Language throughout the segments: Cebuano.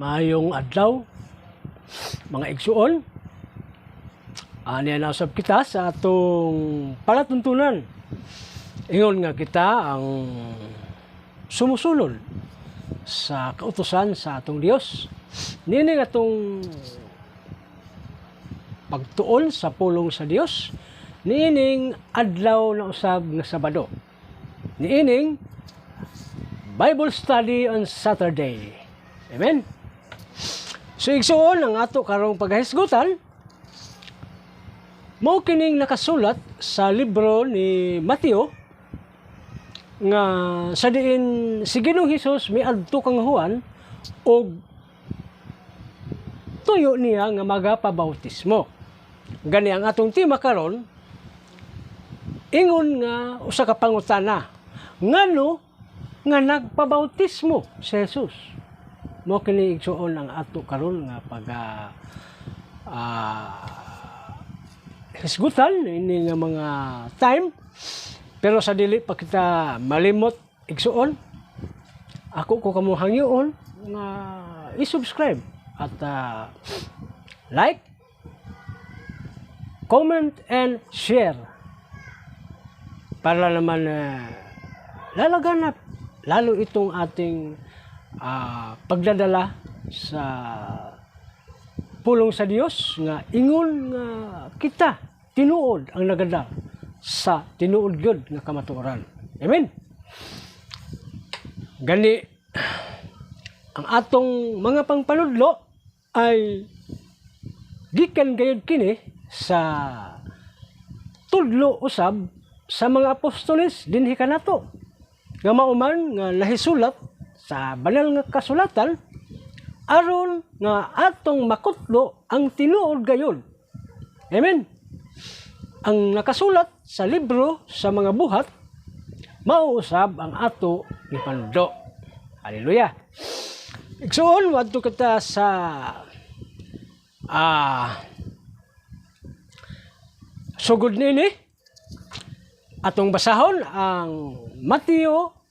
Maayong adlaw, mga igsuon. Ania na usab kita sa atong palatuntunan. Ingon nga kita ang sumusunod sa kautusan sa atong Dios. Niini atong pagtuon sa pulong sa Dios niining adlaw na usab nga Sabado. Niining Bible study on Saturday. Amen. So igsuon, ang ato karong paghahisgutan mao kining nakasulat sa libro ni Mateo nga sa diin si Ginoong Hesus miadto kang Juan og tuyo niya nga magapabautismo. Gani ang atong tema karon, ingon nga usa ka pangutana: ngano nga nagpabautismo si Jesus? Mao kini, igsuon, ang ato karon nga pag hisgutan ini nga mga time. Pero sa dili pa kita malimot, igsuon, ako ko kamo hangyoon nga i-subscribe at like, comment and share para naman lalaganap lalo itong ating pagdadala sa pulong sa Dios nga ingon nga kita tinuod ang nagadala sa tinuod gyud nga kamatuoran. Amen. Gani ang atong mga pangpanudlo ay gikan gayud kini sa tudlo usab sa mga apostoles dinhi kanato nga mao man nga nahisulat sa banal nga kasulatan aron nga atong makutlo ang tinuod gayud. Amen. Ang nakasulat sa libro sa mga Buhat mao usab ang ato gipanudlo. Hallelujah. Igsuon, wadto kita sa sugod nini. Atong basahon ang Mateo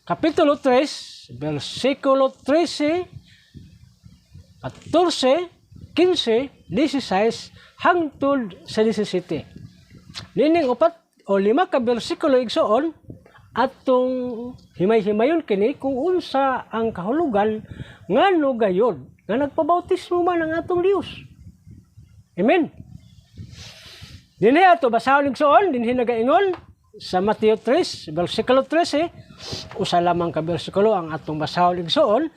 Kapitulo 3, versikulo 13, 14, 15, 16, hangtod sa 17. Nining upat o lima ka bersikulo, igsuon, atong himay-himayon kini kung unsa ang kahulugan ngano gayod nga nagpabautismo man ang atong Dios. Amen. Dinhi ato basahon, igsuon. Dinhi nagaingon sa Mateo 3, versikulo 13. Usa lamang ka bersikulo ang atong basahon, igsuon,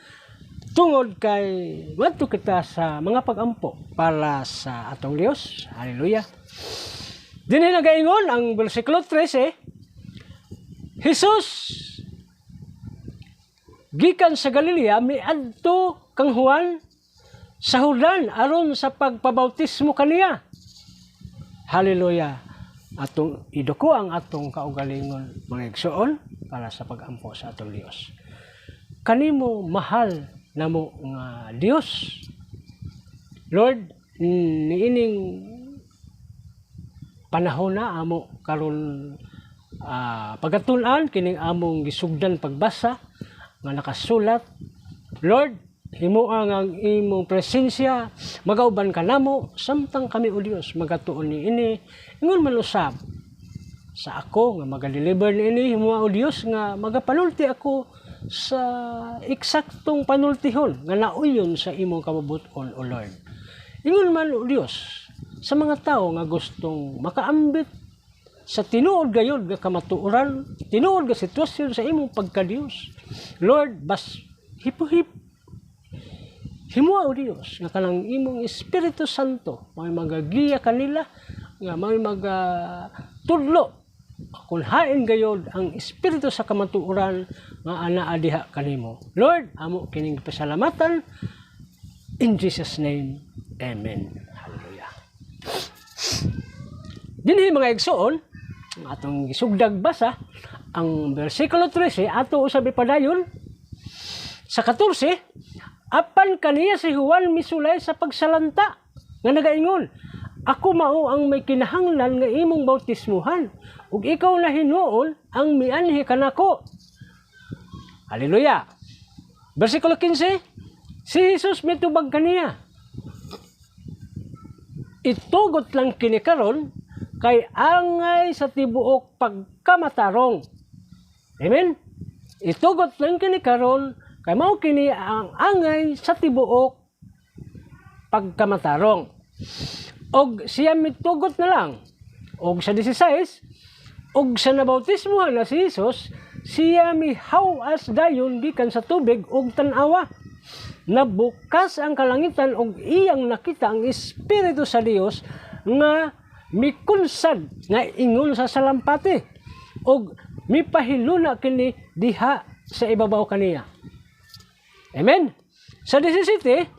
tungod kay wadto kita sa mga pagampo para sa atong Dios. Hallelujah. Dinhi nagaingon ang versikulo 13: Jesus gikan sa Galilea miadto kang Juan sa Jordan aron sa pagpabautismo kaniya. Hallelujah. Atong iduko ang atong kaugalingon, mga igsuon, para sa pagampo sa atong Dios. Kanimo mahal namo nga Dios. Lord, niining panahon na amo karon pagkatun-an kining among gisugdan pagbasa nga nakasulat. Lord, himoa nga ang imong presensya magauban kanamo samtang kami, o Dios, magatuon ni ini. Ingon man usab sa ako nga maga-deliver niini, himoa, o Dios, nga magapanulti ako sa eksaktong panultihon nga nauyon sa imong kabubut-on, O Lord. Ingon man, O Dios, sa mga tao nga gustong makaambit sa tinuod gayod nga kamatuoran, tinuod nga sitwasyon sa imong pagka-Dios. Lord, bas hipuhip himoa, O Dios, nga kanang imong Espiritu Santo may magagiya kanila, nga may magatudlo kung hain gayod ang espiritu sa kamatuoran nga anaa diha kanimo. Lord, amo kining pasalamatan in Jesus' name. Amen. Hallelujah. Dinhi, mga igsoon, ang atong gisugdag basa ang versikulo 13, ato usab ipadayon sa 14. Apan kaniya si Juan misulay sa pagsalanta nga nagaingon, "Ako mao ang may kinahanglan nga imong bautismuhan ug ikaw na hinuon ang mianhi kanako?" Hallelujah. Versikulo 15. Si Jesus mitubag kaniya, "Itugot lang kini karon kay angay sa tibuok pagkamatarong." Amen? Itugot lang kini karon kay mao kini ang angay sa tibuok pagkamatarong. Og siya mitugot na lang. Og sa 16, og sa nabautismohan na si Jesus, siya mihaw-as dayon gikan sa tubig og tan-awa, nabukas ang kalangitan og iyang nakita ang Espiritu sa Dios nga mikunsad nga ingon sa salampati og mipahiluna kini diha sa ibabaw kaniya. Amen. Sa 17,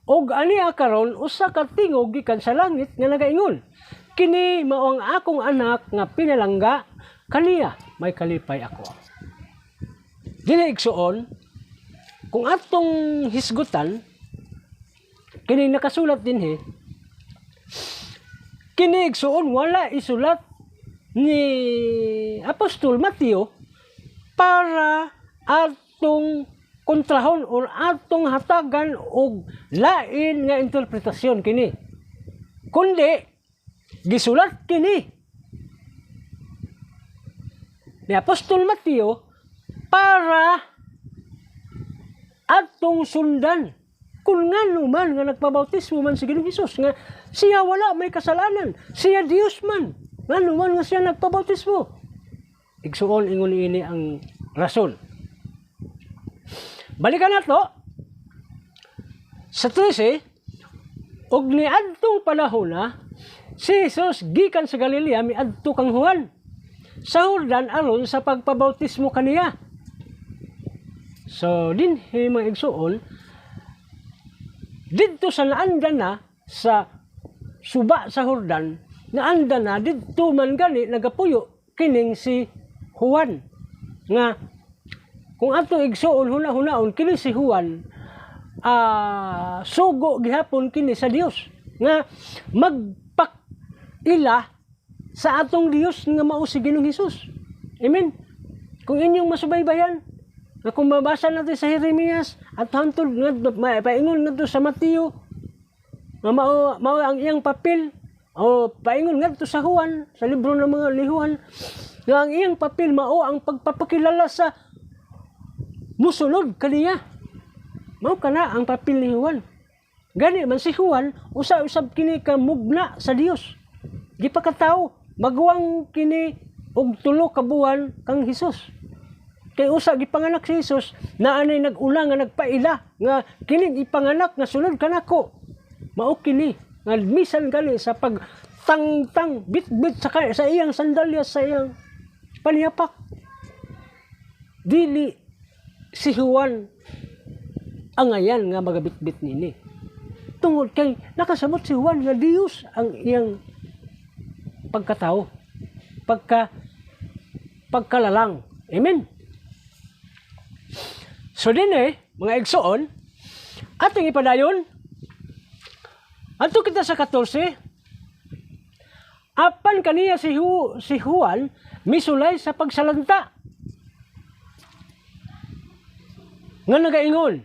og ania karon usa ka tingog gikan sa langit nga nagaingon, "Kini mao ang akong anak nga pinalangga, kaniya may kalipay ako." Dili, igsuon, kung atong hisgutan kini nakasulat dinhi, kini, igsuon, wala isulat ni Apostol Mateo para atong kontrahon or atong hatagan og lain nga interpretasyon kini, kundi gisulat kini ni Apostol Mateo para atong sundan kung ngano man nga nagpabautismo man si Ginoong Hesus, nga siya wala may kasalanan, siya Dios man, ngano man nga siya nagpabautismo. Igsuon, ingon ini ang rason. Balikan nato sa 13. Og niadtong panahon na si Jesus gikan sa Galilea miadto kang Juan sa Jordan aron sa pagpabautismo kaniya. So dinhi, mga igsuon, didto sa naanda na sa suba sa Jordan, naanda na didto man gani nagapuyo kining si Juan, nga kung ato, igsuon, huna-hunaon kini si Juan, sugo gihapon kini sa Dios nga magpak-ila sa atong Dios nga mao si Ginoong Hesus. Amen. Kung inyong masubaybayan, nga kung mabasa natin sa Jeremias at hantod ngadto paingon ngadto sa Mateo nga mao ang iyang papel, o paingon ngadto sa Juan, sa libro ng mga ni Juan, nga ang iyang papel mao ang pagpapakilala sa musunod kaniya. Mao kana ang papel ni Juan. Gani man si Juan, usa usab kini ka mugna sa Dios. Gipakatao, maguwang kini og 3 ka buwan kang Hesus. Kay usa gipanganak si Hesus, naa nay nag-una nga nagpaila nga kining ipanganak nga sunod kanako. Mao kini nga misan gali sa pagtangtang bitbit sa iyang sandalyas, sa iyang paniyapak. Dili si Juan angayan nga magabitbit nini. Tungod kay nakasabot si Juan nga Dios ang iyang pagkatao, pagkalalang. Amen. So din eh, mga igsoon, ating ipadayon, adto kita sa 14. Apan kaniya si Juan misulay sa pagsalanta nga nagaingon,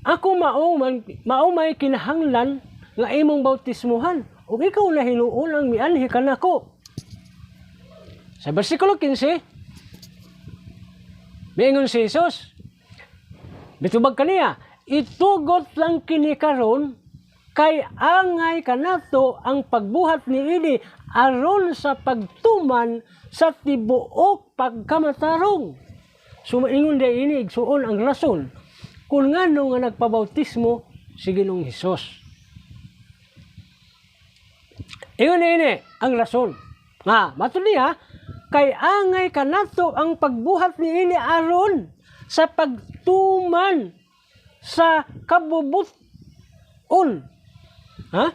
"Ako mao may kinahanglan nga imong bautismuhan ug ikaw na hinuon ang mianhi kanako?" Sa bersikulo 15, miingon si Jesus, mitubag kaniya, "Itugot lang kini karon kay angay kanato ang pagbuhat niini aron sa pagtuman sa tibuok pagkamatarong." Sumaingon di ini, igsuon, ang rason kung ngano nga nagpabautismo si Ginoong Hesus. Ingon ini ang rason. Nga, matud niya, kay angay kanato ang pagbuhat niini aron sa pagtuman sa kabubuton. Ha?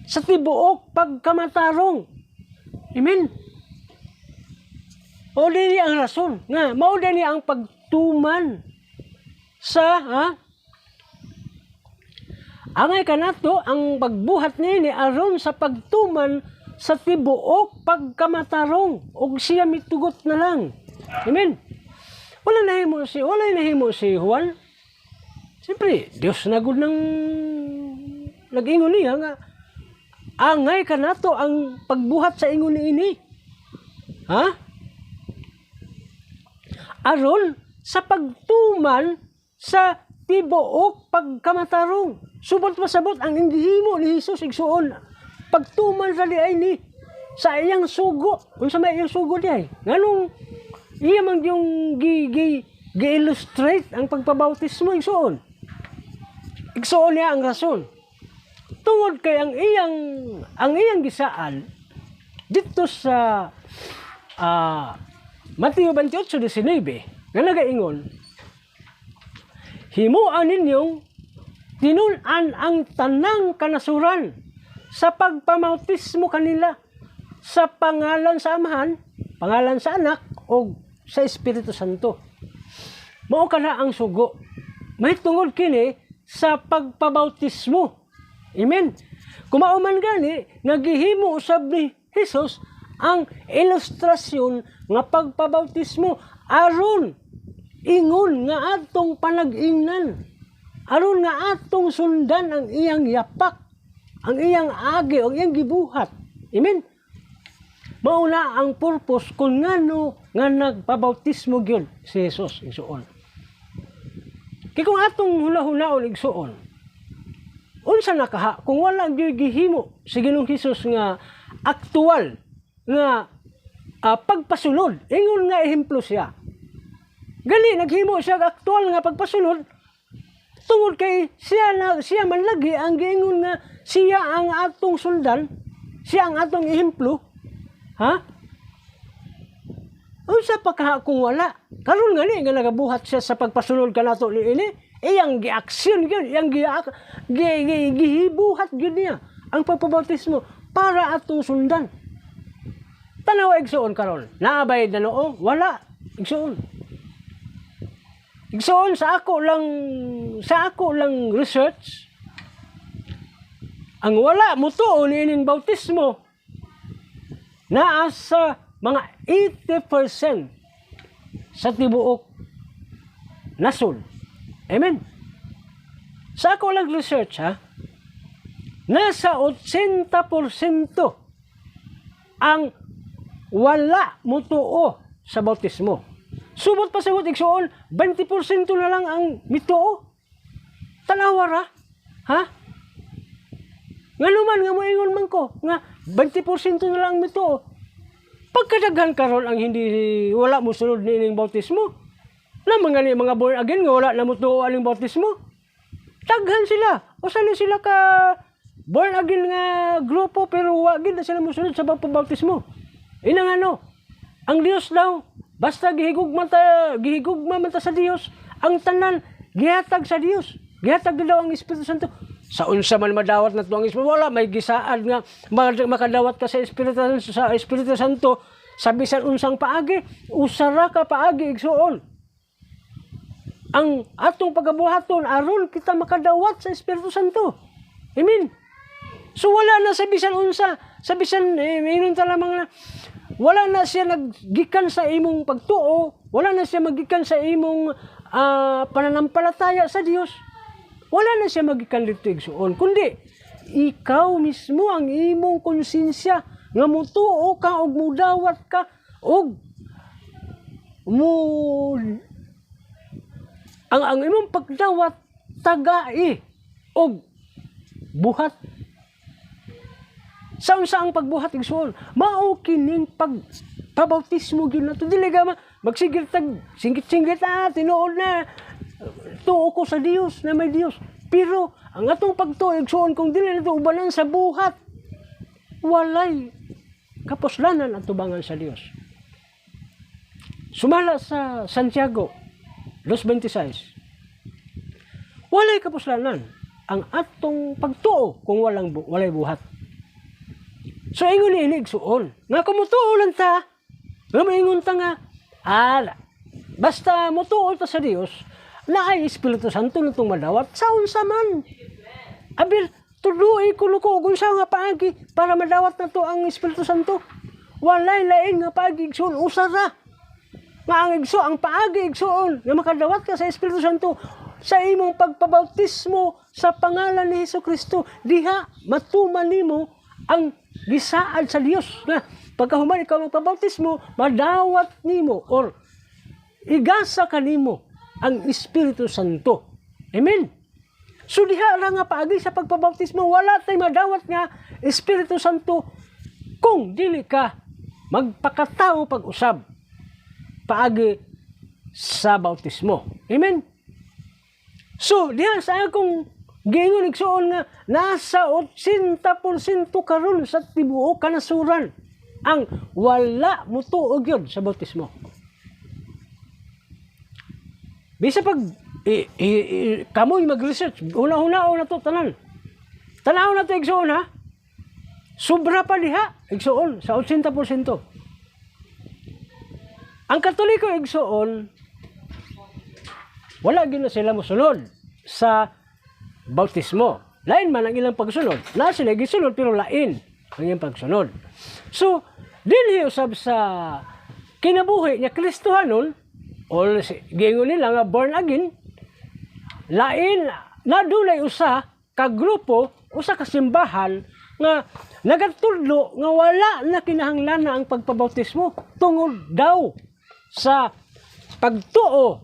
Sa tibuok pagkamatarong. Amen. Mao ni ang rason nga mao ni ang pagtuman sa, ha? Angay kanato ang pagbuhat niini aron sa pagtuman sa tibuok pagkamatarong, ug siya mitugot na lang. Amen. Wala nahimo si Juan. Siyempre, Dios na gud nang nag-ingon niya nga angay kanato ang pagbuhat sa ingon niini. Ha? Aron sa pagtuman sa tibuok pagkamatarong. Subot masabot ang gihimo ni Jesus, igsuon. Pagtuman sa diay ni sa iyang sugo. Unsa may iyang sugo diay? Nganong iya man yung gi, gi, gi-illustrate ang pagpabautismo, igsuon? Igsuon niya ang rason. Tungod kay ang iyang gisaad dito sa Mateo 28:19 nga nagaingon, "Himuan ninyong tinun-an ang tanang kanasuran sa pagpamautismo kanila sa pangalan sa Amahan, pangalan sa Anak o sa Espiritu Santo." Mao kana ang sugo. May tungod kini sa pagpabautismo. Amen. Kung mao man gani, nagihimo usab ni Jesus ang ilustrasyon nga pagpabautismo aron ingon nga atong panag-ingnan, aron nga atong sundan ang iyang yapak, ang iyang agi, ang iyang gibuhat. Amen. Mao na ang purpose kung ngano nga nagpabautismo gyud si Jesus, igsuon. Kay kung atong huna-hunaon, igsuon, unsa na kaha kung wala gyud gihimo si Ginoong Hesus nga aktual nga pagpasulod, ingon nga ehemplo siya? Gali naghimo siya og aktual nga pagpasulod tungod kay siya na siya man lagi ang giingon nga siya ang atong sundan, siya ang atong ehemplo. Ha? Unsa pa kaha kung wala? Karon ngani nga nagabuhat siya sa pagpasulod kanato ni ini, iyang giaksyon gyud, iyang gi, gi, gi, gihibuhat gyud niya ang pagpabautismo para atong sundan. Tanaw, igsuon, karon. Naa bay na noo? Wala, igsuon. Igsuon, sa ako lang research, ang wala mutuo niining bautismo naa sa mga 80% sa tibuok nasod. Amen. Sa ako lang research ha, nasa 80% ang wala mutuo sa bautismo. Subot pa sagot, igsuon, 20% na lang ang mituo. Tanawa ra. Ha? Ngano man nga moingon man ko nga 20% na lang ang mituo? Pagkadaghan karon ang hindi wala mo sunod niining bautismo. Na mga ni mga born again nga wala na mutuo aning bautismo. Daghan sila. Usa na sila ka born again nga grupo pero wa gid na sila mosunod sa pagpabautismo. Inang ano, ang Dios daw, basta gihigugma man ta sa Dios, ang tanan gihatag sa Dios. Gihatag daw ang Espiritu Santo. Sa unsa man madawat na ang Espiritu, wala may gisaad nga makadawat ka sa Espiritu Santo sa bisan unsang paagi, usara ka paagi, igsuon. Ang atong pagabuhaton aron kita makadawat sa Espiritu Santo. Amen. So wala na sa bisan unsa, sa bisan ingon ta lamang na wala na siya naggikan sa imong pagtuo, wala na siya magikan sa imong pananampalataya sa Dios. Wala na siya magikan dito, igsuon, kundi ikaw mismo, ang imong konsensya nga mutuo ka og mudawat ka og mo ang imong pagdawat tagai og buhat. Sa unsa ang pagbuhat, igsuon? Mao kining pag pabautismo gyud nato. Dili ka magsigil tag singgit-singgit, ah, tinuod na tuo ko sa Dios, na may Dios. Pero ang atong pagtuo, igsuon, kung dili nato ubanan sa buhat, walay kapuslanan ang tubangan sa Dios. Sumala sa Santiago 2:26, walay kapuslanan ang atong pagtuo kung walay buhat. So ingon ni igsuon, nga kung mutuo lang ta, nga maingon ta nga, ah, basta mutuo ta sa Dios, naay Espiritu Santo na itong madawat, sa unsa man. Abil, tudloi ko ko kung unsa nga paagi para madawat na to ang Espiritu Santo. Walay lain nga paagi, igsuon, usa ra. Nga ang paagi, igsuon, nga makadawat ka sa Espiritu Santo, Sa imong pagpabautismo sa pangalan ni Hesus Kristo. Diha matuman nimo ang gisaad sa Dios nga pagkahuman ikaw magpabautismo, madawat nimo or igasa kanimo ang Espiritu Santo. Amen. So diha ra nga paagi sa pagpabautismo, wala tay madawat nga Espiritu Santo kung dili ka magpakatao pag-usab paagi sa bautismo. Amen. So diha sa akong giingon, igsuon, nga nasa 80% karon sa tibuok kanasuran ang wala mutuo gyud sa bautismo. Bisa pag kamoy mag-research, una-una na to tanan. Tanaw na to, igsuon, ha. Sobra pa diha, igsuon, sa 80%. Ang Katoliko, igsuon, wala gyud na sila mosunod sa bautismo. Lain man ang ilang pagsunod. Na sila gisunod pero lain ang ilang pagsunod. So, dinhi usab sa kinabuhi nga Kristohanon or giingon nila nga born again, lain na dunay usa ka grupo, usa ka simbahan nga nagatudlo nga wala na kinahanglan na ang pagpabautismo tungod daw sa pagtuo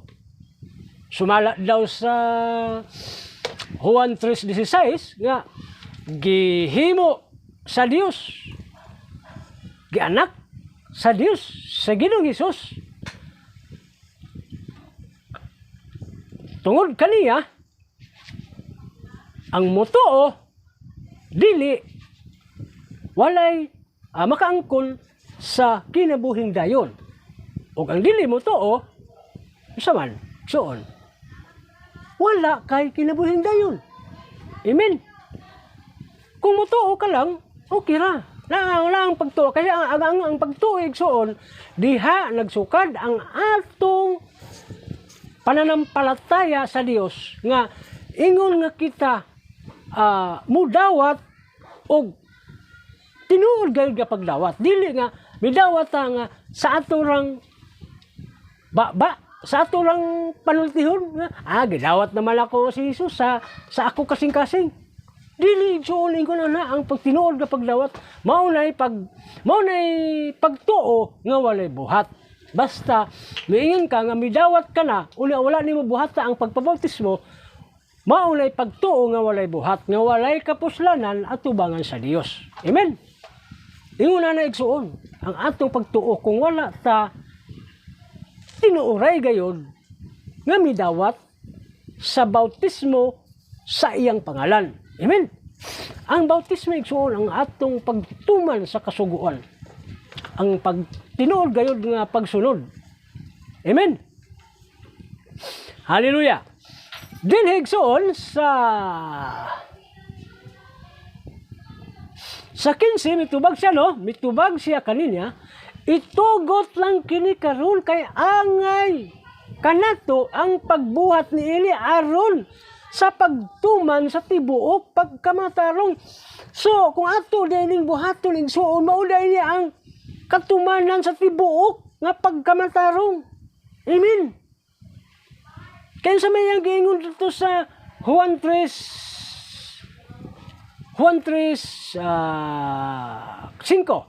sumala daw sa Juan 3:16 nga gihimo sa Dios, gianak sa Dios sa Ginoong Hesus. Tungod kaniya, ang mutuo dili walay makaangkon sa kinabuhing dayon, ug ang dili motuo usa man suon wala kay kinabuhing dayon. Amen. Kung mutuo ka lang, okay ra na. Wala ang pagtuo kasi ang pagtuo, igsuon, diha nagsukad ang atong pananampalataya sa Dios nga ingon nga kita mudawat og tinuod gayud nga pagdawat, dili nga midawat ta nga sa ato rang ba sa ato rang panultihon nga gidawat naman ako si Jesus sa ako kasing-kasing. Dili, igsuon, ingon na ang pagtinuod nga pagdawat mao nay pagtuo nga walay buhat. Basta miingon ka nga midawat ka na, unya wala nimo buhata ang pagpabautismo, mao nay pagtuo nga walay buhat, nga walay kapuslanan atubangan sa Dios. Amen. Ingon na, igsuon, ang atong pagtuo kung wala ta tinuoray gayod nga midawat sa bautismo sa iyang pangalan. Amen. Ang bautismo, igsuon, ang atong pagtuman sa kasuguan. Ang pagtinuod gayod nga pagsunod. Amen. Hallelujah. Dinhi, igsuon, sa 15, mitubag siya, no? Mitubag siya kaninya, "Itugot lang kini karon kay angay kanato ang pagbuhat niini aron sa pagtuman sa tibuok pagkamatarong." So, kung ato dining buhaton, igsuon, mao ni ang katumanan sa tibuok nga pagkamatarong. Amen. Kaya sa may ang giingon dito sa Juan 3 Juan 3 5,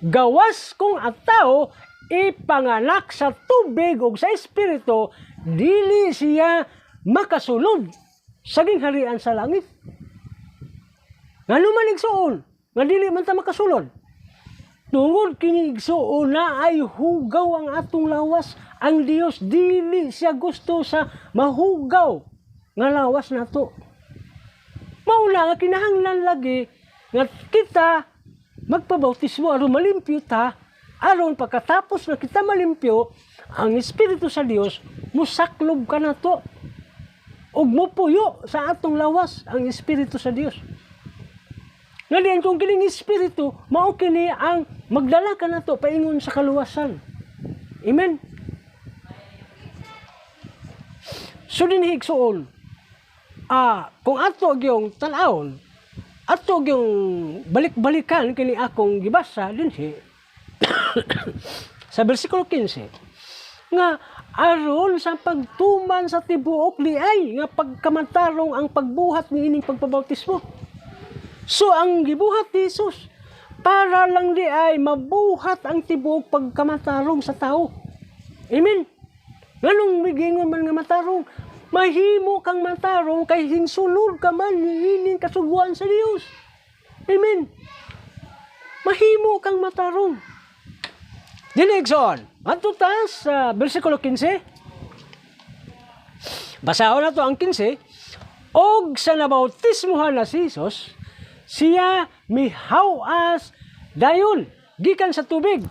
"Gawas kung ang tao ipanganak sa tubig ug sa espiritu, dili siya makasulod sa gingharian sa langit." Ngano man, igsuon, nga dili man ta makasulod? Tungod kini, igsuon, na ay hugaw ang atong lawas. Ang Dios dili siya gusto sa mahugaw nga lawas nato. Mao na nga kinahanglan lagi nga kita magpabautismo aron malimpyo ta, aron pagkatapos na kita malimpyo, ang Espiritu sa Dios musaklob kanato ug mupuyo sa atong lawas ang Espiritu sa Dios. Nga diyan kung kining Espiritu, mao kini ang magdala kanato paingon sa kaluwasan. Amen. So dinhi, igsuon, kung ato gyung tan-awon, ato gyung balik-balikan kini akong gibasa dinhi sa bersikulo 15 nga Aron sa pagtuman sa tibuok diay nga pagkamatarong ang pagbuhat niining pagpabautismo. So ang gibuhat ni Jesus para lang diay mabuhat ang tibuok pagkamatarong sa tao. Amen. Nganong migingon man nga matarong? Mahimo kang matarong kay hinsulod ka man niining kasuguan sa Dios. Amen. Mahimo kang matarong. Dili, igsoon. Adto ta sa versikulo 15. Basahon nato ang 15. Og sa nabautismohan na si Jesus, siya mihaw-as dayon gikan sa tubig,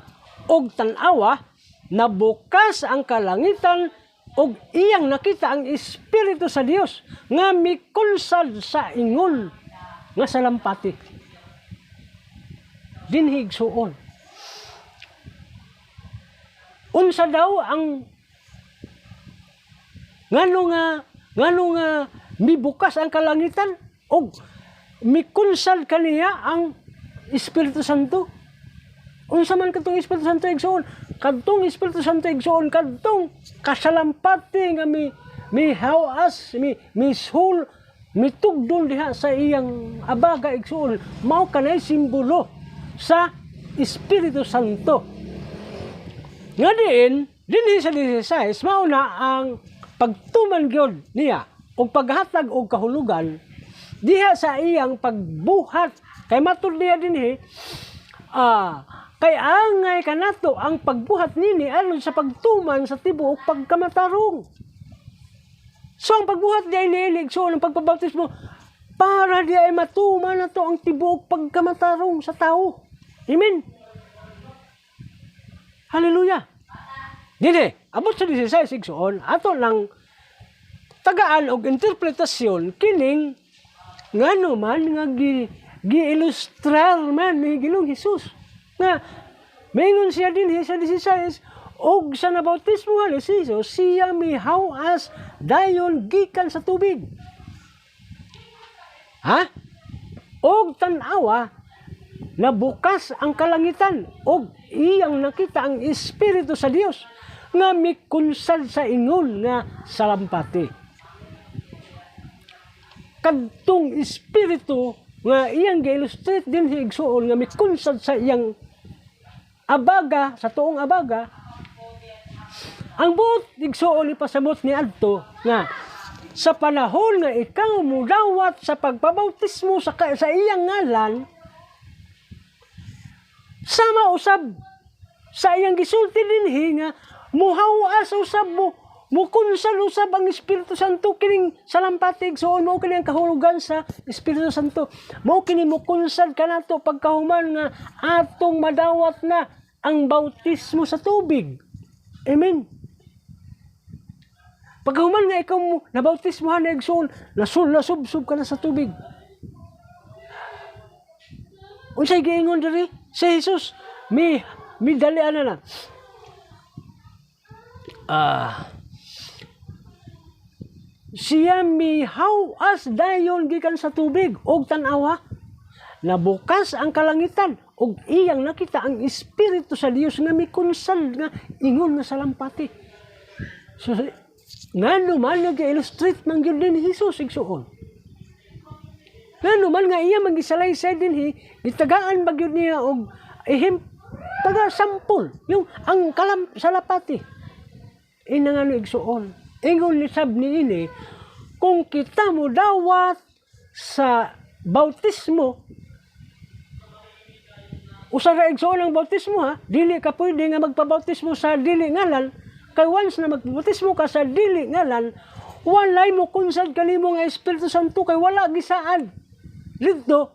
og tan-awa, nabukas ang kalangitan og iyang nakita ang Espiritu sa Dios nga mikunsad sa ingon nga salampati. Dinhi, igsuon, unsa daw ang ngano nga mibukas ang kalangitan og mikunsad kaniya ang Espiritu Santo? Unsa man katong Espiritu Santo, igsoon? Kadtong Espiritu Santo, igsoon, kadtong kasalampati nga mi mihawas, mi mishul, mitugdol diha sa iyang abaga, igsoon, mao kanay simbolo sa Espiritu Santo. Nga diin, dinhi sa 16, mao na ang pagtuman gyud niya og paghatag og kahulugan diha sa iyang pagbuhat. Kay matud niya dinhi, kay angay kanato ang pagbuhat nini aron sa pagtuman sa tibuok pagkamatarong. So ang pagbuhat diay niini, so ang pagpabautismo para diay matuman nato ang tibuok pagkamatarong sa tao. Amen. Hallelujah. Dili, abot sa 16, igsoon, ato lang tagaan og interpretasyon kining ngano man nga gi giilustrar man ni Ginoong Hesus nga maingon siya dinhi sa 16, og sa nabautismo ni Jesus, siya mihaw-as dayon gikan sa tubig. Ha? Og tan-awa, nabukas ang kalangitan og iyang nakita ang Espiritu sa Dios nga mikunsad sa ingon nga salampati. Kadtong Espiritu nga iyang gi-illustrate dinhi, igsuon, nga mikunsad sa iyang abaga, sa tuong abaga, ang buot, igsuon, ipasabot ni adto nga sa panahon nga ikaw mudawat sa pagpabautismo sa iyang ngalan, sama usab sa iyang gisulti dinhi nga muhawas usab mo, mukunsad usab ang Espiritu Santo. Kining salampati, igsuon, mao kini ang kahulugan sa Espiritu Santo. Mao kini mukunsad kanato pagkahuman nga atong madawat na ang bautismo sa tubig. Amen. Pagkahuman nga ikaw mo nabautismohan na, igsuon, nasubsob ka na sa tubig, unsay giingon diri si Jesus? Mi midali ana na. Siya mihaw-as dayon gikan sa tubig, og tan-awa, nabukas ang kalangitan og iyang nakita ang Espiritu sa Dios nga mikunsad nga ingon nga salampati. So ngano man nga gi-illustrate man gyud ni Jesus, igsuon? Ngano man nga iya man gisalaysay dinhi? Gitagaan ba gyud niya og ehim taga sampol yung ang kalam salapati? Ina ngano, igsuon, ingon ni sab niini, kung kita mo dawat sa bautismo, usa ra, igsuon, ang bautismo, ha. Dili ka pwede nga magpabautismo sa dili ngalan, kay once na magpabautismo ka sa dili ngalan, walay mo kunsad kanimo nga Espiritu Santo kay wala gisaad didto.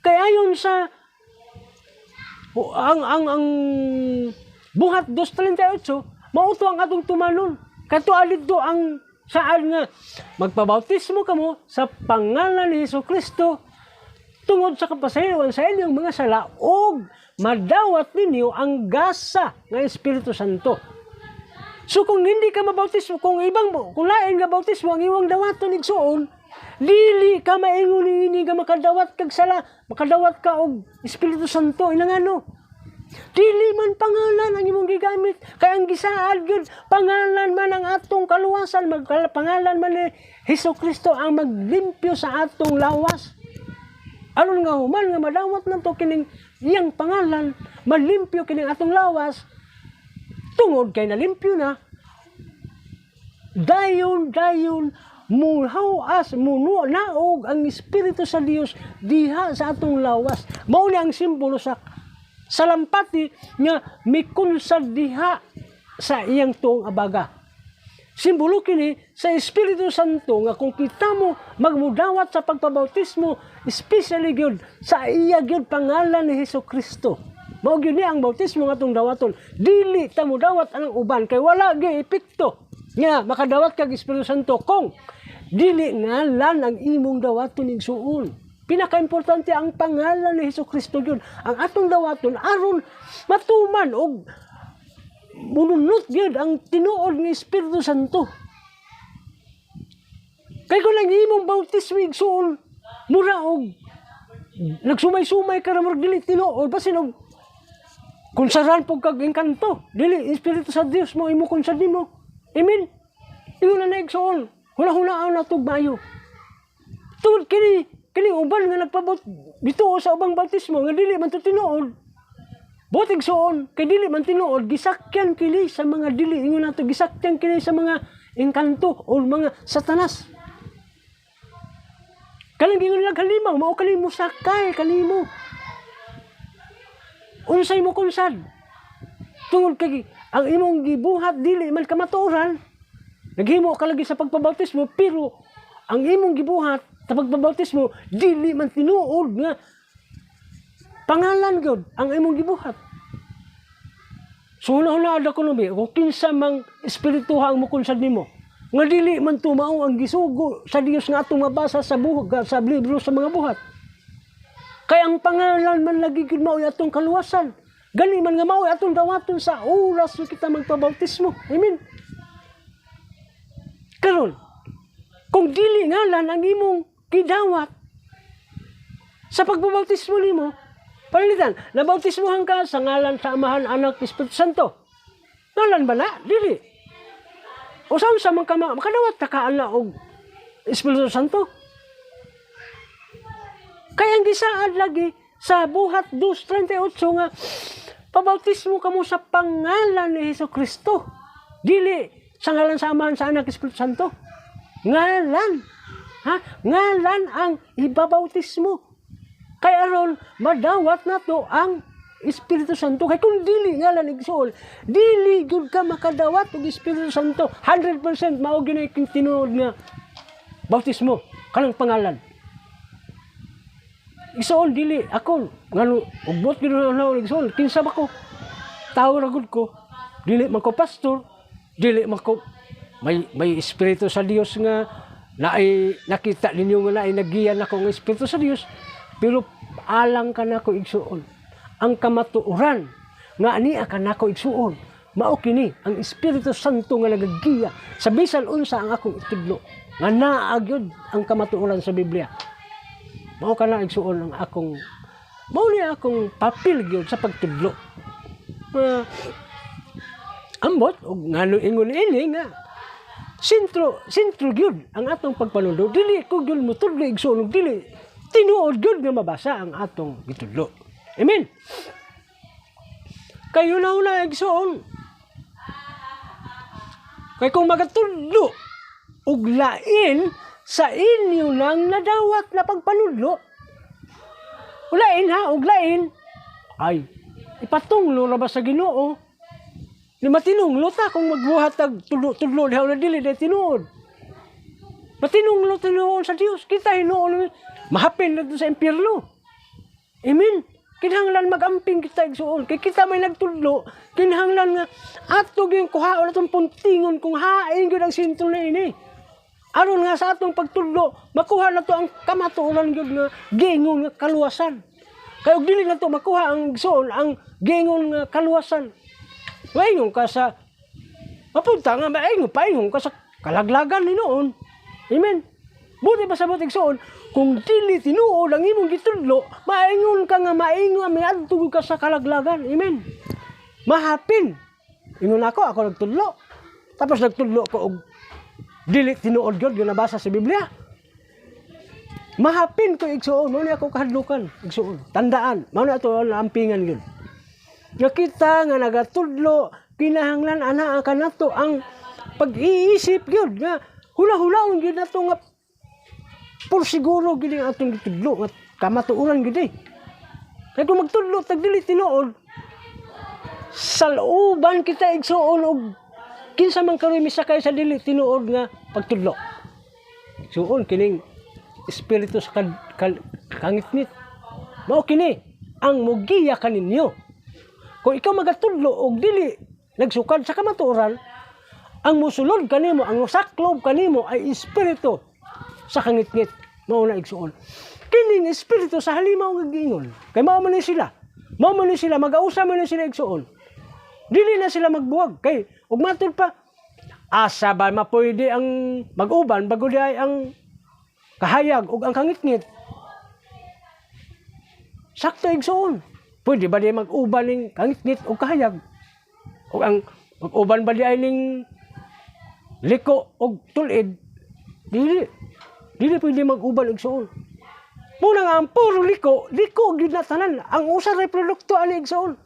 Kay ayon sa ang Buhat 2.38, mao to ang atong tumanon. Kato didto ang saan nga magpabautismo kamo sa pangalan ni Hesus Kristo tungod sa kapasayloan sa inyong mga sala ug madawat ninyo ang gasa ng Espiritu Santo. So kung hindi ka mabautismo, kung lain nga bautismo ang imong dawaton, igsuon, dili ka maingon niini nga makadawat kag sala, makadawat ka og Espiritu Santo. Inangano? Dili man pangalan ang imong gigamit kay ang gisaad gyud pangalan man ang atong kaluwasan, pangalan man ni Hesus Kristo ang maglimpyo sa atong lawas. Aron nga human nga madawat nato kining iyang pangalan, malimpyo kining atong lawas, tungod kay nalimpyo na, dayon dayon muhawas muno naog ang Espiritu sa Dios diha sa atong lawas. Mao ni ang simbolo sa salampati nga mikunsad diha sa iyang tuong abaga. Simbolo kini sa Espiritu Santo nga kung kita mo magmudawat sa pagpabautismo, especially gyud sa iya gyud pangalan ni Hesus Kristo. Mao gyud ni ang bautismo nga atong dawaton. Dili ta modawat ang uban kay wala gyud epekto nga makadawat kag Espiritu Santo kung dili ngalan ang imong dawaton, igsuon. Pinakaimportante ang pangalan ni Hesus Kristo gyud ang atong dawaton aron matuman og mununot gyud ang tinuod ng Espiritu Santo. Kay kung ang imong bautismo, igsuon, mura og nagsumay-sumay ka ra, murag dili tinuod, basin og kunsaran pud kag engkanto, dili Espiritu sa Dios mo imo kunsad nimo. Amen. Ingon na, igsuon, huna-hunaan na tug maayo. Tungod kini kini uban nga nagpabot bituo sa ubang bautismo nga dili man to tinuod. Buot, igsuon, kay dili man tinuod, gisakyan kini sa mga dili, ingon nato, gisakyan kini sa mga engkanto o mga satanas. Kanang gingon lang halimaw, mao kani musakay kanimo. Unsay mo kunsad? Tungod kay ang imong gibuhat dili man kamatuoran. Naghimo ka lagi sa pagpabautismo pero ang imong gibuhat sa pagpabautismo dili man tinuod nga pangalan gyud ang imong gibuhat. So huna-huna ada ko numi, kung kinsa mang espirituha ang mukunsad nimo, nga dili man tumao ang gisugo sa Dios nga atong mabasa sa buhok sa libro sa mga buhat. Kay ang pangalan man lagi gyud mao atong kaluwasan. Gani man nga mao atong dawaton sa oras nga kita magpabautismo. Amen. Karon, kung dili ngalan ang imong gidawat sa pagbabautismo nimo, pananglitan, nabautismohan ka sa ngalan sa Amahan, Anak, Espiritu Santo. Ngalan ba na? Dili. O saan sa man ka makadawat ka kaala og Espiritu Santo? Kaya ang gisaad lagi sa Buhat 2.38 nga pabautismo kamo sa pangalan ni Hesus Kristo. Dili sa ngalan sa Amahan, sa Anak, Espiritu Santo. Ngalan. Ha? Ngalan ang ibabautismo. Kay aron madawat nato ang Espiritu Santo. Kay kung dili ngalan, igsuon, dili gyud ka makadawat og Espiritu Santo. 100% mao gyud ang tinuod nga bautismo kanang pangalan. Igsuon, dili ako ngano ugbot gyud na igsuon, kinsa ba ko? Tao ra gud ko. Dili man ko pastor, dili man ko may espiritu sa Dios nga naay nakita ninyo nga naay nagiyan ako ng espiritu sa Dios, pero alang kanako, igsuon, ang kamatuoran nga ania kanako, igsuon, mao kini ang Espiritu Santo nga nagagiya sa bisan unsa ang akong itudlo nga naa gyud ang kamatuoran sa Biblia. Mao kana, igsuon, ang akong mao ni akong papel gyud sa pagtudlo. Ambot og ngano ingon ini nga sentro sentro gyud ang atong pagpanudlo. Dili ko gyud motudlo, igsuon, og dili tinuod gyud nga mabasa ang atong gitudlo. Amen. Kayo na una, igsuon, kay kung magatudlo og lain sa inyo nang nadawat na pagpanudlo, lain ha, og lain, ay ipatunglo ra ba sa Ginoo? Ni matinunglo ta kung magbuhat tag tudlo-tudlo diha na dili dahil tinuod. Matinunglo tinuod sa Dios. Kita hinuon mahapin na sa impyerno. Amen. Kinahanglan magamping kita, igsuon. Kay kita may nagtudlo, kinahanglan nga ato gyud kuhaon atong puntingon kung hain gyud ang sentro na ini. Aron nga sa atong pagtudlo, makuha na to ang kamatuoran gyud nga giingon nga kaluwasan. Kay og dili na to makuha ang igsuon ang giingon nga kaluwasan, maingon ka sa mapunta nga maingon paingon ka sa kalaglagan ni noon. Amen. Buti pa sa buti, igsuon, Kung dili tinuod ang imong gitudlo, maingon ka nga maingon, miadto ka sa kalaglagan. Amen. Mahapin. Ingon ako, ako nagtudlo. Tapos nagtudlo ko og dili tinuod gyud nga nabasa sa Biblia. Mahapin ko, igsuon, mao ni ako kahadlukan, igsuon. Tandaan, mao na ato ang ampingan gyud. Nga kita nga nagatudlo, kinahanglan ana kanato ang pag-iisip gyud nga hula-hulaon gyud nato nga por siguro gyud ang atong gitudlo nga kamatuoran gyud eh. Kay kung magtudlo tag dili tinuod, saluban kita, igsuon, og kinsa man karon misakay sa dili tinuod nga pagtudlo. Igsuon, kining espiritu sa kangitngit. Mao kini ang mugiya kaninyo. Kung ikaw magatudlo og dili nagsukad sa kamatuoran, ang musulod kanimo, ang musaklob kanimo ay espiritu sa kangitngit. Mao na, igsuon. Kining espiritu sa halimaw nga giingon. Kay mao man ni sila. Mao man ni sila, magausa man ni sila, igsuon. Dili na sila magbuwag kay ug matud pa asa ba mapwede ang mag-uban bago di ay ang kahayag ug ang kangitngit. Sakto, igsuon. Pwede ba di mag-uban ning kangitngit ug kahayag? Ug ang mag-uban ba di ay ning liko ug tulid? Dili. Dili pwede mag-uban, igsuon. Muna nga ang puro liko, liko gyud na tanan. Ang usa ray produkto ani, igsuon.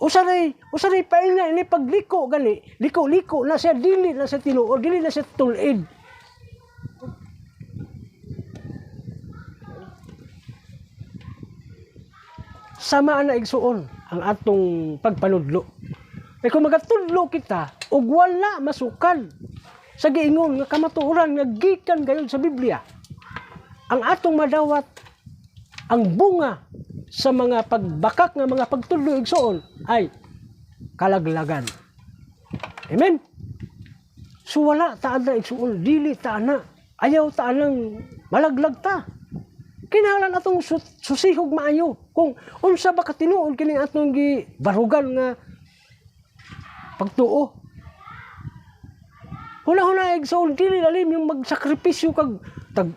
Usa ray painga ini pagliko gani, liko-liko na siya, dili na siya tinuod, dili na siya tulid. Sama na, igsuon, ang atong pagpanudlo. Kay kung magatudlo kita ug wala masukal sa giingon nga kamatuoran nga gikan gayon sa Biblia, ang atong madawat ang bunga sa mga pagbakak nga mga pagtudlo, igsuon, ay kalaglagan. Amen? So wala ta na, igsuon, dili ta na. Ayaw ta nang malaglag ta. Kinahanglan atong susihog maayo kung unsa ba katinuod kining atong gibarugan nga pagtuo. Huna-huna, igsuon, dili lalim yung magsakripisyo kag tag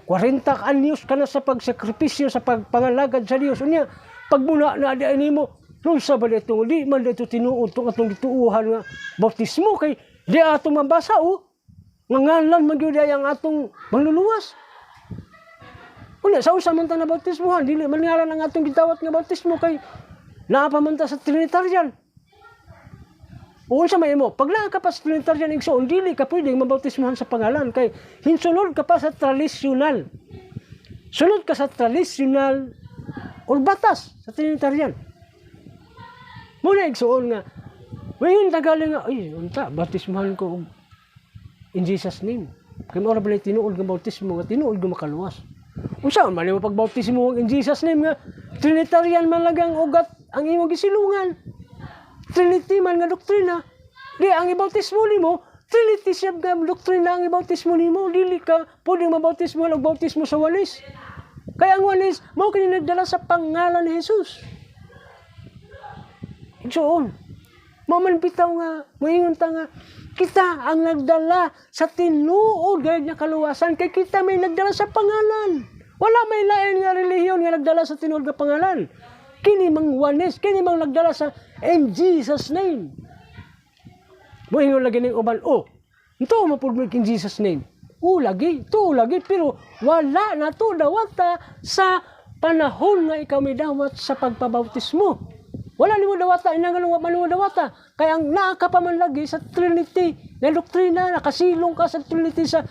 40 anyos ka na sa pagsakripisyo sa pagpangalagad sa Dios. Unya, pagmuna na di nimo, unsa ba dito, di man dito tinuod tong atong gituuhan nga bautismo kay di atong mabasa oh. Nga ngalan man gyud ay ang atong manluluwas. Unya, sa unsa man ta na bautismohan, dili man ngalan ang atong gitawat nga bautismo kay naa pa man ta sa Trinitarian. O unsa may imo? Pag naa ka pa sa Trinitarian, igsoon, dili ka pwedeng mabautismohan sa pangalan kay hinsulod ka pa sa tradisyonal. Sunod ka sa tradisyonal or batas sa Trinitarian. Muna, igsoon, nga wayon tagaling nga ay unta bautismohan ko og in Jesus name. Kay mao ra ba tinuod nga bautismo nga tinuod nga makaluwas. Unsa man nimo pagbautismo in Jesus name nga Trinitarian man lang ang ugat ang imong gisilungan? Trinity man nga doktrina. Di ang ibautismo nimo, Trinity siya nga doktrina ang ibautismo nimo, dili ka pwedeng mabautismo og bautismo sa Oneness. Kaya ang Oneness, mao kini nagdala sa pangalan ni Jesus. Igsoon, mao man bitaw nga moingon ta nga kita ang nagdala sa tinuod gayud nga kaluwasan kay kita may nagdala sa pangalan. Wala may lain nga relihiyon nga nagdala sa tinuod nga pangalan. Kini mang Oneness, kini mang nagdala sa in Jesus name. Moingon lagi ning uban, oh, ito mapud mo in Jesus name. Oh, lagi, to lagi, pero wala na to dawata sa panahon nga ikaw may dawat sa pagpabautismo. Wala nimo dawata, inangan wa man nimo dawata. Kaya ang naa ka pa man lagi sa Trinity na doktrina, nakasilong ka sa Trinity sa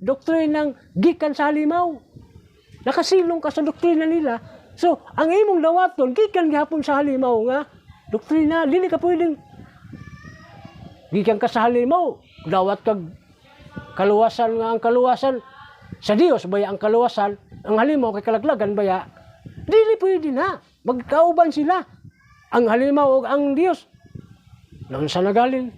doktrinang gikan sa halimaw. Nakasilong ka sa doktrina nila. So, ang imong dawaton gikan gihapon sa halimaw nga doktrina, dili ka pwedeng gikan ka sa halimaw, dawat kag kaluwasan nga ang kaluwasan sa Dios baya ang kaluwasan, ang halimaw kay kalaglagan baya. Dili pwede na. Magkauban sila. Ang halimaw ug ang Dios. Nang sa nagaling?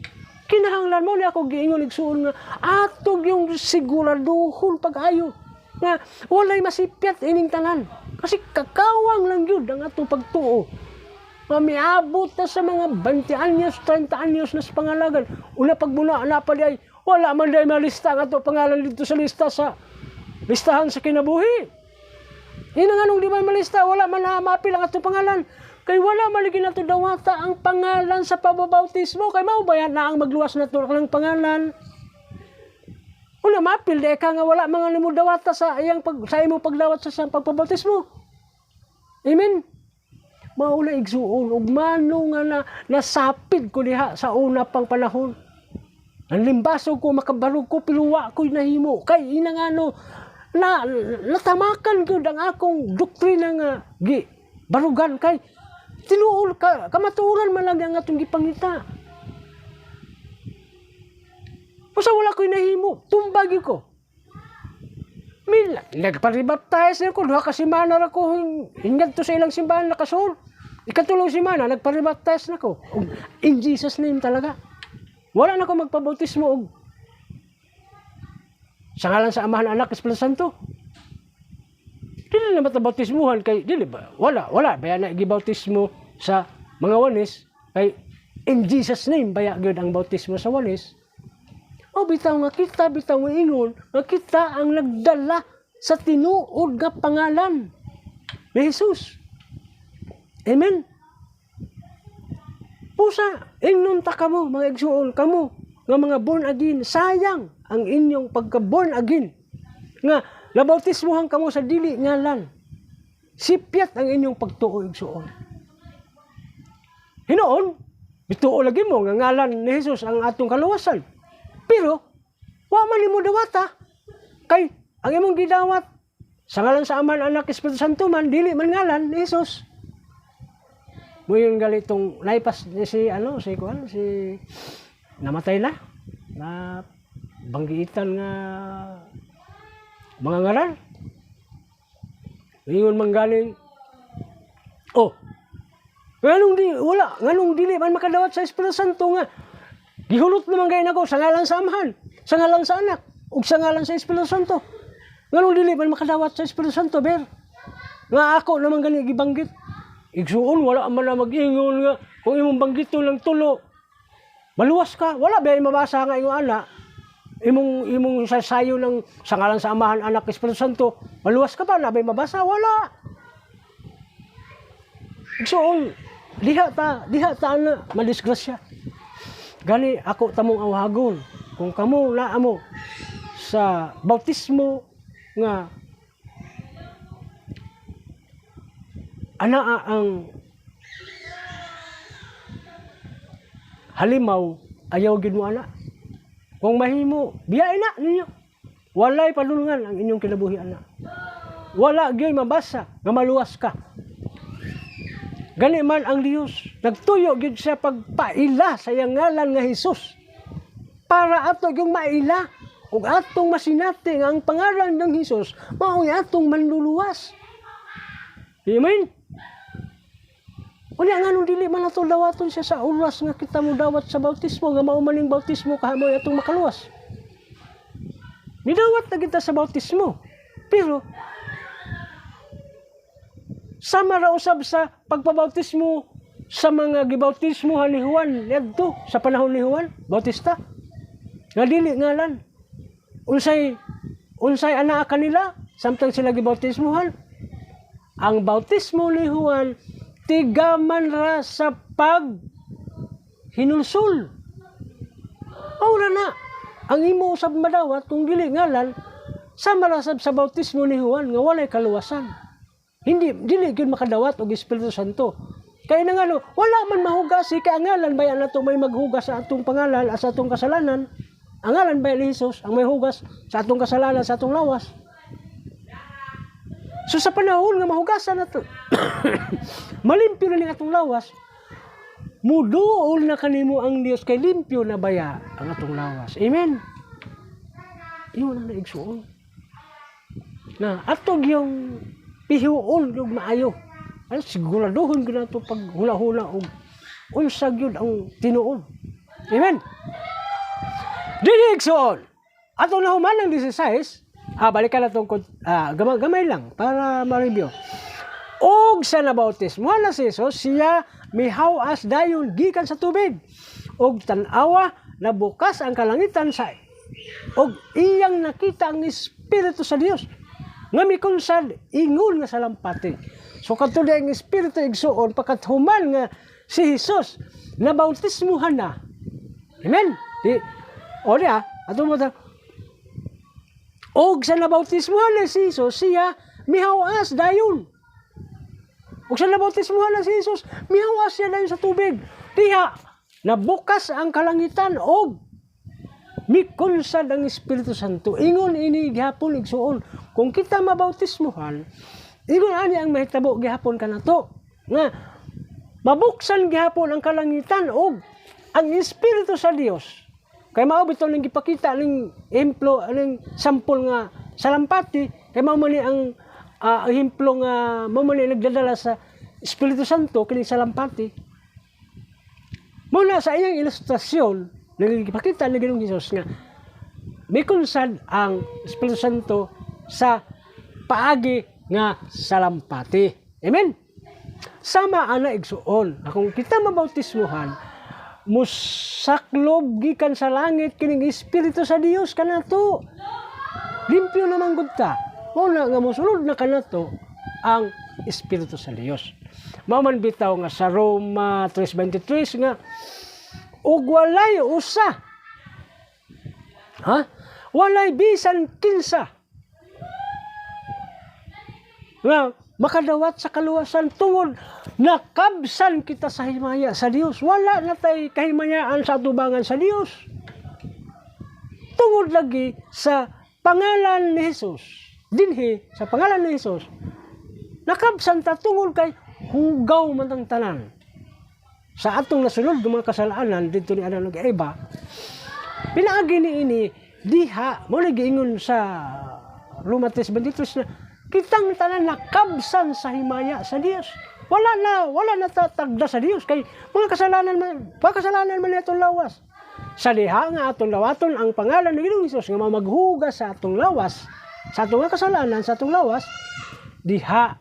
Kinahanglan mo ni ako giingon, igsuon, nga atog yung siguraduhon pag-ayo nga walay masipyat ining tanan. Kasi kakawang lang yun ang atong pagtuo. Mamiabot na sa mga 20 anyos, 30 anyos na sa pangalagan. Una pagbuna, na pa di ay, wala man di ay malista ang ato pangalan dito sa lista sa Listahan sa kinabuhi. Ina nganong di man malista, wala man na maapil ang atong pangalan. Kay wala man lagi nato dawata ang pangalan sa pababautismo. Kay mao ba yan na ang magluwas nato ng pangalan? Una maapil di ka nga wala mga nimo dawata sa iyang pag sa imong pagdawat sa pagpabautismo. Amen. Mao na, igsuon, ug mano nga na nasapid ko diha sa una pang panahon. Ang limbasog ko, makabarog ko, pero wa ko'y nahimo. Kay ina nga no, na, natamakan ko ang akong doktrina nga gi barugan kay tinuol ka kamatuoran man lang ang atong gipangita. Basta wala ko'y nahimo, tumbagi ko. Mil, nagparibaptize ko, 2 ka semana ra ko hingad to sa ilang simbahan nakasuol. Ikatulong semana, nagparibaptize na ko. Ug in Jesus name talaga. Wala na ko magpabautismo og sa ngalan sa Amahan, Anak, Espiritu Santo. Dili na matabautismuhan kay dili ba wala wala baya na gibautismo sa mga Oneness kay in Jesus name baya gyud ang bautismo sa Oneness. O bitaw nga kita, bitaw nga ingon nga kita ang nagdala sa tinuod nga pangalan ni Jesus. Amen. Pusa, ingnon ta kamo, mga igsuon, kamo nga mga born again, sayang ang inyong pagka born again. Nga nabautismuhan kamo sa dili ngalan. Sipyat ang inyong pagtuo, igsuon. Hinoon, bituo lagi mo nga ngalan ni Jesus ang atong kaluwasan. Pero wa man nimo dawata kay ang imong gidawat sa ngalan sa Amahan, Anak, Espiritu Santo man, dili man ngalan ni Jesus. Muyon galitong naipas ni si ano si kuan si namatay na na banggiitan nga mga ngaral. Ingon man galing, oh, nganong di wala, nganong dili man makadawat sa Espiritu Santo nga gihulot naman gay nako sa ngalan sa Amahan, sa ngalan sa Anak, ug sa ngalan sa Espiritu Santo. Nganong dili man makadawat sa Espiritu Santo, ber? Nga ako naman gani gibanggit. Igsuon, wala man na mag-ingon nga kung imong banggiton lang tulo, maluwas ka. Wala ba mabasa nga imong ana? Imong sasayo ng sa ngalan sa Amahan, Anak, Espiritu Santo, maluwas ka ba? Wala ba mabasa? Wala. Igsuon, diha ta na madisgrasya. Gani ako tamong awhagon kung kamo naa mo sa bautismo nga anaa ang halimaw, ayaw gid mo ana. Kung mahimo, biyain na ninyo. Walay padulungan ang inyong kinabuhi ana. Wala gyud mabasa nga maluwas ka. Gani man ang Dios, nagtuyo gyud siya pagpaila sa iyang ngalan nga Hesus. Para ato yung maila ug atong masinati nga ang pangalan ng Hesus mao'y atong manluluwas. Amen. Unya nganong dili man ato dawaton siya sa oras nga kita mo dawat sa bautismo nga mao maning bautismo kahamoy atong makaluwas? Nidawat na kita sa bautismo. Pero sama ra usab sa pagpabautismo sa mga gibautismohan ni Juan niadto sa panahon ni Juan Bautista nga dili ngalan. Unsay anaa kanila samtang sila gibautismohan? Ang bautismo ni Juan tigaman ra sa pag hinulsol. Ora na ang imo usab madawat kung dili ngalan, sama ra sab sa bautismo ni Juan nga walay kaluwasan. Hindi, dili gyud makadawat og Espiritu Santo. Kay na ngano, wala man mahugas kay ang ngalan bayan nato may maghugas sa atong pangalan sa atong kasalanan. Ang ngalan ba ni Jesus ang may hugas sa atong kasalanan sa atong lawas. So sa panahon nga mahugasan nato, malimpyo na ning atong lawas, muduol na kanimo ang Dios kay limpyo na baya ang atong lawas. Amen. Iyon ang naigsuon. Na atog yung pihiuon yung maayo. Ay, siguraduhon gyud nato pag huna-huna og unsa gyud ang tinuod. Amen. Dili igsuon. Atong nahuman ang 16, balikan na itong, gamay lang para ma-review. Og sa nabautismo na si Jesus, siya mihawas dayon gikan sa tubig. Og tan-awa, nabukas ang kalangitan sa og iyang nakita ang Espiritu Espiritu sa Dios nga mikunsad ingon nga salampati. So kadto ang Espiritu, igsuon, pagkathuman nga si Jesus nabautismuhan na. Amen. Di o niya ato mo ta og sa nabautismuhan na si Jesus, siya mihawas dayon. Ug sa nabautismuhan na si Jesus, mihawas siya dayon sa tubig. Diha nabukas ang kalangitan og mikunsad ang Espiritu Santo. Ingon ini gihapon, igsuon. Kung kita mabautismuhan, ingon ani ang mahitabo gihapon kanato. Nga mabuksan gihapon ang kalangitan og ang Espiritu sa Dios. Kay mao bitaw ning gipakita ning ehemplo ning sampol nga salampati, kay mao man ni ang ehemplo nga mao man ni nagdadala sa Espiritu Santo kining salampati. Muna sa iyang ilustrasyon nagipakita ni Ginoong Hesus nga mikunsad ang Espiritu Santo sa paagi nga salampati. Amen. Sama ana, igsuon, kung kita mabautismuhan, musaklob gikan sa langit kining Espiritu sa Dios kanato. Limpyo naman gud ta. Mao na nga mosulod na kanato ang Espiritu sa Dios. Mao man bitaw nga sa Roma 3:23 nga ug walay usa, ha, walay bisan kinsa nga makadawat sa kaluwasan tungod nakabsan kita sa himaya sa Dios. Wala na tay kahimayaan sa atubangan sa Dios. Tungod lagi sa pangalan ni Jesus. Dinhi sa pangalan ni Jesus, nakabsan ta tungod kay hugaw man ang tanan. Sa atong nasunod ng mga kasalanan dito ni Adan ug Eva, pinaagi ni ini diha mo giingon sa Roma 3:23 na kitang tanan nakabsan sa himaya sa Dios. Wala na tagda sa Dios kay mga kasalanan man atong lawas. Sa diha nga atong dawaton ang pangalan ni Ginoong Hesus nga maghugas sa atong lawas, sa atong mga kasalanan, sa atong lawas, diha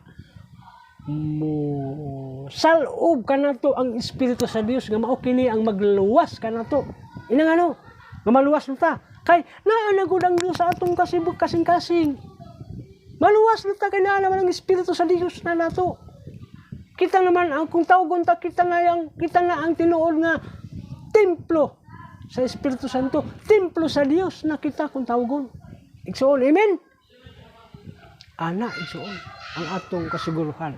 mo salob kanato ang Espiritu sa Dios nga mao kini ang magluwas kanato. Inang ano, nga maluwas na ta. Kay naa na gud ang Dios sa atong kasibog kasing-kasing. Maluwas na ta kay naa naman ang Espiritu sa Dios na nato. Kita naman ang kung tawgon ta, kita na ang tinuod nga templo sa Espiritu Santo, templo sa Dios na kita kung tawgon. Igsuon, amen. Ana, igsuon, ang atong kasiguruhan.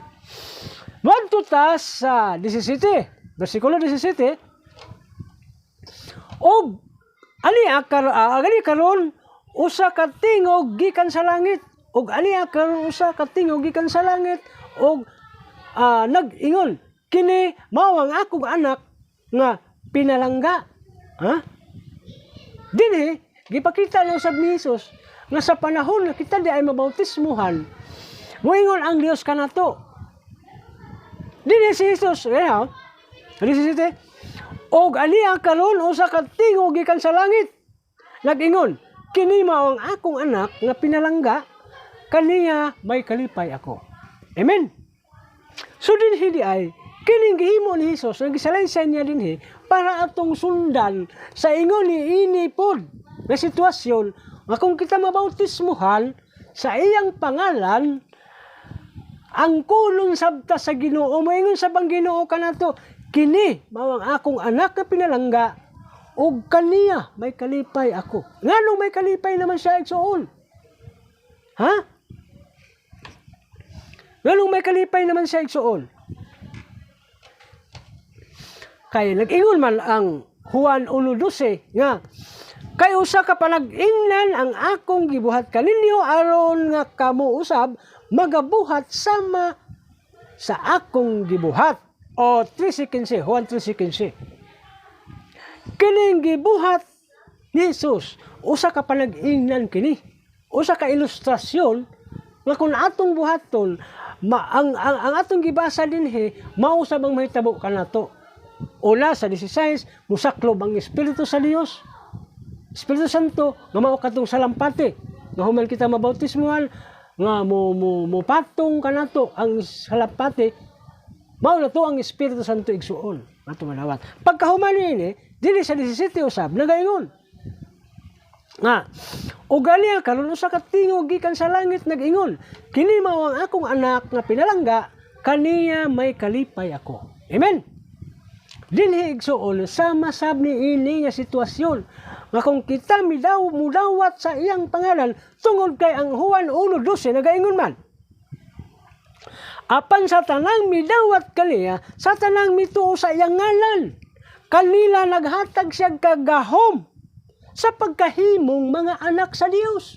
Moadto ta sa 17, versikulo 17. Og ani akar ani karon usa ka tingog gikan sa langit, og ani karon usa ka tingog gikan sa langit og nag-ingon, "Kini mao ang akong anak nga pinalangga." Ha, dinhi gipakita lang sa ni Jesus nga sa panahon nga kita di ay mabautismuhan, moingon ang Dios kanato. Dinhi si Jesus, eh, 17, og ani karon usa ka tingog gikan sa langit nag-ingon, "Kini mao ang akong anak nga pinalangga, kaniya may kalipay ako." Amen. So dinhi di ay kining gihimo ni Jesus nga gisalaysay niya dinhi para atong sundan sa ingon ni ini pod nga sitwasyon nga kung kita mabautismuhan sa iyang pangalan, ang kulon sabta sa Ginoo, moingon sa bang Ginoo kanato, "Kini mao ang akong anak nga pinalangga ug kaniya may kalipay ako." Nganong may kalipay naman siya, igsuon? Ha, nganong may kalipay naman siya, igsuon? Kay nag-ingon man ang Juan 1:12 nga kay usa ka panag-ingnan ang akong gibuhat kaninyo aron nga kamo usab magabuhat sama sa akong gibuhat. O 3:15, Juan 3:15. Kining gibuhat ni Jesus, usa ka panag-ingnan kini. Usa ka ilustrasyon nga kung atong buhaton ma, ang atong gibasa dinhi, mao sa bang mahitabo kanato. Una sa 16, musaklob ang Espiritu sa Dios. Espiritu Santo nga mao katong salampati nga human kita mabautismuhan nga mo patong kanato ang salampati, mao na to ang Espiritu Santo, igsuon, ato manawat. Pagkahuman niini, dinhi sa 17 usab nagaingon. Nga, o gani karon usa ka tingog gikan sa langit nag-ingon, "Kini mao ang akong anak nga pinalangga, kaniya may kalipay ako." Amen. Dinhi, igsuon, sama sab ni ini nga sitwasyon nga kung kita midaw mudawat sa iyang pangalan, tungod kay ang Juan 1:12 nagaingon man, "Apan sa tanang midawat kaniya, sa tanang mituo sa iyang ngalan, kanila naghatag siya kagahom sa pagkahimong mga anak sa Dios."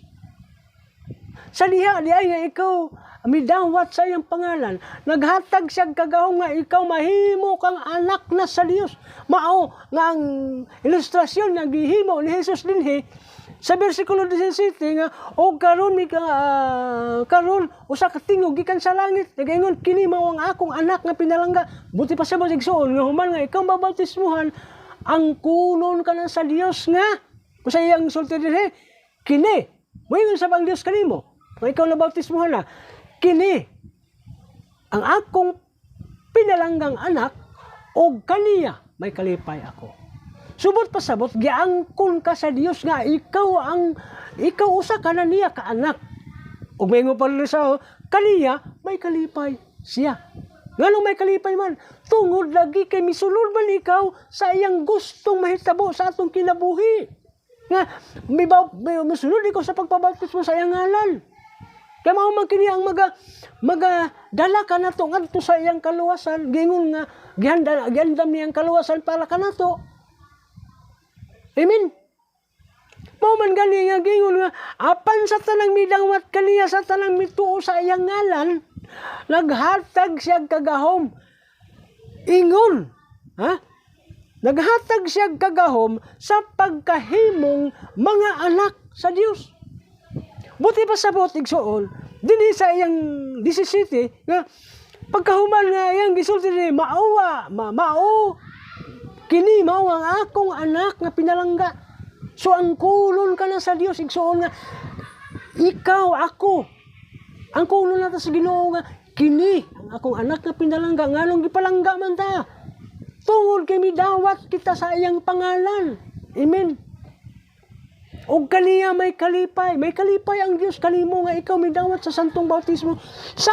Sa diha di ay nga ikaw midawat sa iyang pangalan, naghatag siya kagahom nga ikaw mahimo kang anak na sa Dios. Mao nga ang ilustrasyon nga gihimo ni Jesus dinhi sa bersikulo 17 nga og karon mi ka karon usa ka tingog gikan sa langit nagaingon, "Kini mao ang akong anak nga pinalangga." Buti pa sa igsuon nga human nga ikaw mabautismuhan, ang kunon ka na sa Dios nga kung sa iyang sulti dinhi, kini moingon sa ang Dios kanimo kung ikaw nabautismuhan na, "Kini ang akong pinalanggang anak og kaniya may kalipay ako." Subot pasabot, giangkon ka sa Dios nga ikaw usa ka na niya ka anak. Ug maingon pa rin sa kaniya may kalipay siya. Nganong may kalipay man? Tungod lagi kay misulod man ikaw sa iyang gustong mahitabo sa atong kinabuhi. Nga may misulod ikaw sa pagpabautismo sa iyang ngalan. Kaya mao man kini ang maga dala ka nato ngadto sa iyang kaluwasan, giingon nga gihanda giandam niyang kaluwasan para kanato. Amen. Mao man gani nga giingon nga apan sa tanang midawat kaniya, sa tanang mituo sa iyang ngalan, naghatag siya kagahom. Ingon, ha? Naghatag siya kagahom sa pagkahimong mga anak sa Dios. Buti pa sa igsuon, dinhi sa iyang 17 nga pagkahuman nga iyang gisulti ni maawa, mao kini mao ang akong anak nga pinalangga. So ang kulon ka na sa Dios, igsuon, nga ikaw, ako, ang kulon nato sa Ginoo nga kini ang akong anak nga pinalangga. Nganong gipalangga man ta? Tungod kay midawat kita sa iyang pangalan. Amen. Og kaniya may kalipay. May kalipay ang Dios kanimo nga ikaw midawat sa santong bautismo sa